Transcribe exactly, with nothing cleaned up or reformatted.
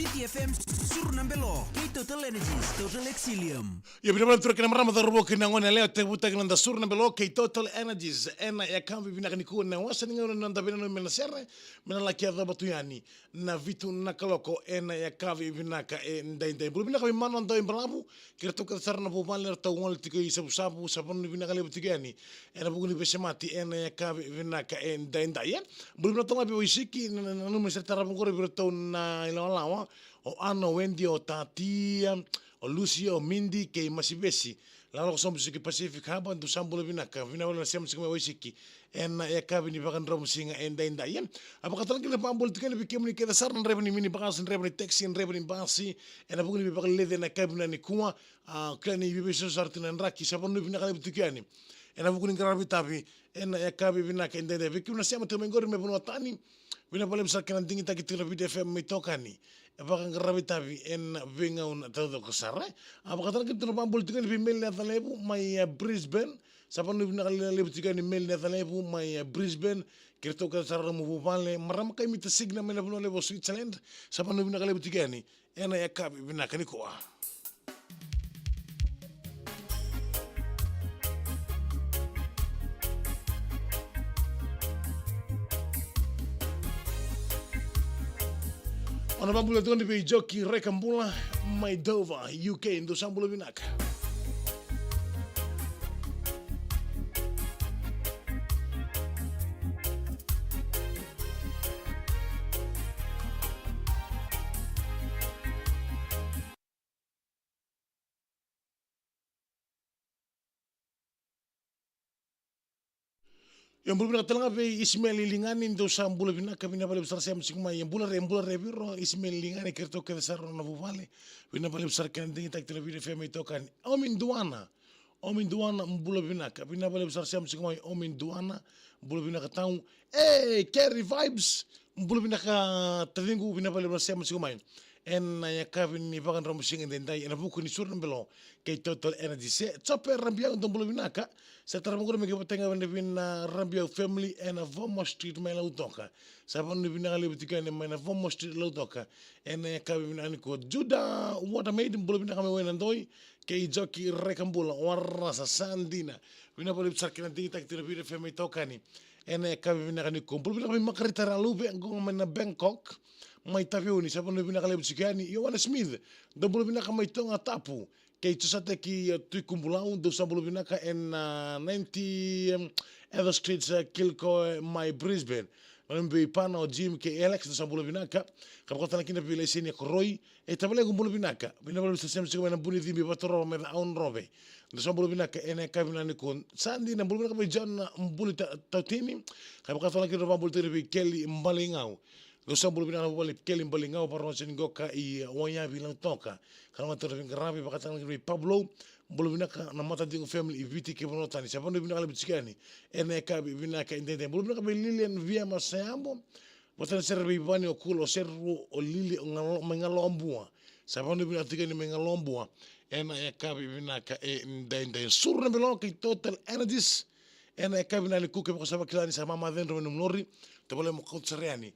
T F M, Suru na Belo, kei Total Energies, Total Excellium. Ia, vinaka vakalevu turaga kei na marama, cauravou kei na goneyalewa, tekivutaki na noda Suru na Belo kei Total Energies ena yakavi vinaka nikua. Na wasa ni gauna na noda veinanumi me na sere, me na laki yacova tu yani na vitu na kaloko ena yakavi vinaka edaidai. Bula vinaka vei Mano Dau i Balavu, kei ratou kece sara na vuvale, ratou gole tiko i Savusavu, sa vanua vinaka levu tiko yani ena vuku ni veisemati ena yakavi vinaka edaidai, e. Bula vinaka tale ga vei Waisiki, na, na, nanuma ni sa tarava oqori vei ratou na ilawalawa, o Ana, o Wendy, o Tatia, o Lucia, o Midi kei Masivesi. Lakolako sobu tiko i Pacific Harbour, dou sa bula vinaka, vinaka vakalevu na sema tiko mai Waisiki ena yakavi ni Vakadromusiga edaidai, e. A vakatalega kina na vabula tiko yani vei kemuni kece sara na draiva ni minibus, draiva ni taxi, draiva ni basi, ena vuku ni veivakaleleci ena yakavi vinaka nikua. A, kila ni veiveiso sara tiko na draki, sa vanua vinaka levu tiko yani ena vuku ni qaravi tavi ena yakavi vinaka edaidai. Vei kemuni na sema tiko mai qori mai vanua tani, vinaka vakalevu sara kei na digitaki tiko na Viti F M mai Tokani. E vakaqaravi tavi ena veigauna taucoko sara, e. A vakatalega kina na vabula tiko yani vei Meli Nacalevu mai, e, Brisbane. Sa vanua vinaka levu tiko yani Meli Nacalevu mai, e, Brisbane, kei ratou kece sara na nomu vuvale. Marama Kaimita Signa mai na vanua levu o Switzerland, sa vanua vinaka levu tiko yani ena yakavi vinaka nikua. O na vabula tiko yani vei Joki Rekabula mai Dover, U K, dou sa bula vinaka. Io, bula vinaka tale ga vei Ismail Ligani, dou sa bula vinaka, vinaka vakalevu sara sema tiko mai. Io, bula re, bula re viro, Ismail Ligani, kei ratou kece sara na vuvale. Vinaka vakalevu sara kei na digitaki tiko na Viti F M mai Tokani. Omi Duana, Omi Duana, bula vinaka, vinaka vakalevu sara sema tiko mai, Omi Duana, bula vinaka tau. E, Kerry Vibes, bula vinaka taciqu, vinaka vakalevu na sema tiko mai ena yakavi ni Vakadromusiga edaidai ena vuku ni Suru na Belo kei Total Energy. Se Jope Rabiau, dou bula vinaka. Sa tarava oqori me kevutaki ga vei na Rabiau family ena Vomo Street mai Lautoka. Sa vanua vinaka levu tiko yani mai na Vomo Street Lautoka ena yakavi vinaka nikua. Juda Watermaid, bula vinaka mai Wainadoi, kei Joki Rekabula, warasa sa dina. Vinaka vakalevu sara kei na digitaki tiko na Viti F M mai Tokani ena yakavi vinaka nikua. Bula vinaka vei Makarita Raluve, qo mai na Bangkok, mai Taveuni, sa vanua vinaka levu tiko yani. Ioana Smith, dou bula vinaka mai Tongatapu, kei Josateki, e, Tuikubulau, dou sa bula vinaka ena, e, ninety, em, Heather Street, e, Kilcoy, e, mai Brisbane. Mai vei Pana, o Jim kei Alex, dou sa bula vinaka. Ka vakatalega kina vei Laisenia Koroi, e tavalequ, bula vinaka. Vinaka vakalevu sara sema tiko mai na Bunicibi, Vatarova mai Caaunarove. Dou sa bula vinaka ena yakavi vinaka nikua. Sa dina, bula vinaka vei John Buli Ta-, Tautini. Ka vakatalega kina na vabula tiko vei Keli Baligau. Dou sa bula vinaka na vuvale Keli Baligau, Varosi ni Qoka i Waiyavi Lautoka. Ka na matata veiqaravi, vakatalega vei Pablo. Bula vinaka na Matadigo family i Viti kei vanua tani. Sa vanua vinaka levu tiko yani ena yakavi vinaka edaidai. Bula vinaka vei Lilian Viema Sayabo. Vata na sere vei Vani, o Kula, o Seru, o Lili, o Galo-, mai Galobua. Sa vanua vinaka tiko yani mai Galobua ena yakavi vinaka edaidai. Suru na Belo kei Total Energies ena yakavi vinaka nikua. Kevaka sa vakila ni sa mamacedra mai nomu lori, tavale mo kauta sara yani